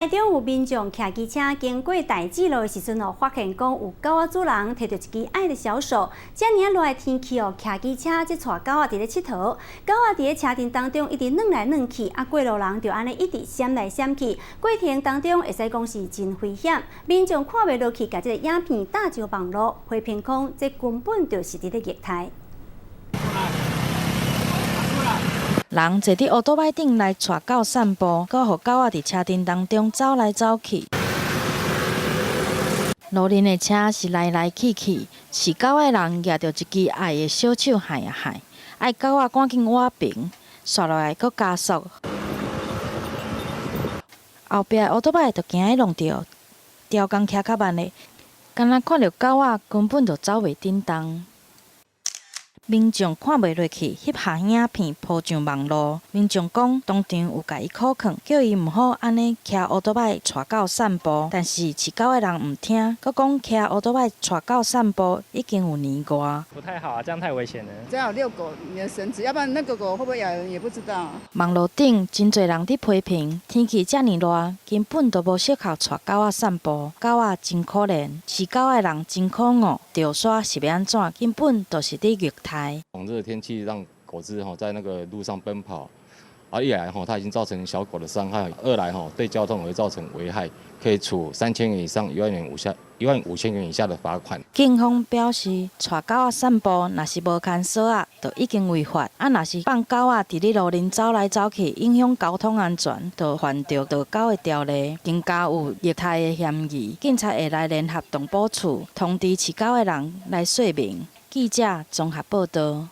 台中有民眾騎機車經過大智路的時陣哦，發現講有狗仔主人提著一支愛的小手，遮爾仔熱的天氣哦，騎機車這帶狗仔佇咧𨑨迌，狗仔佇咧車陣當中一直轉來轉去，啊過路人就按呢一直閃來閃去，過程當中會使講是真危險。民眾看袂落去，共這个影片貼上網路，批評講這根本就是佇咧虐待。人坐佇烏多擺頂來帶狗散步，閣予狗仔佇車陣當中走來走去。路面的車是來來去去，飼狗的人舉著一支愛的小手害啊害，愛狗仔趕緊倚平，紲落來閣加速。後壁烏多擺就驚伊弄著，刁工騎較慢的，敢若看著狗仔根本就走袂振動。民眾看袂落去，翕下影片鋪上網路。民眾講，當場有共伊苦勸，叫伊毋好按呢騎烏多擺帶狗散步。但是飼狗的人毋聽，閣講騎烏多擺帶狗散步已經有年外。不太好啊，這樣太危險了。最好遛狗，你的繩子，要不然那個狗會不會咬人也不知道。網路頂真濟人佇批評，天氣遮爾熱，根本就無適合帶狗仔散步，狗仔真可憐，飼狗的人真可惡，著煞是欲按怎，根本就是佇虐待。熱的天氣讓狗隻吼在那個路上奔跑，啊一來吼它已經造成小狗的傷害，二來吼對交通會造成危害，可以處3000元以上1.5萬、15,000元以下的罰款。警方表示，帶狗仔散步若是無牽索仔，就已經違法；啊，若是放狗仔佇咧路面走來走去，影響交通安全，就犯著導狗的條例，更加有虐待的嫌疑。警察會來聯合動保處通知飼狗的人來說明。記者綜合報導。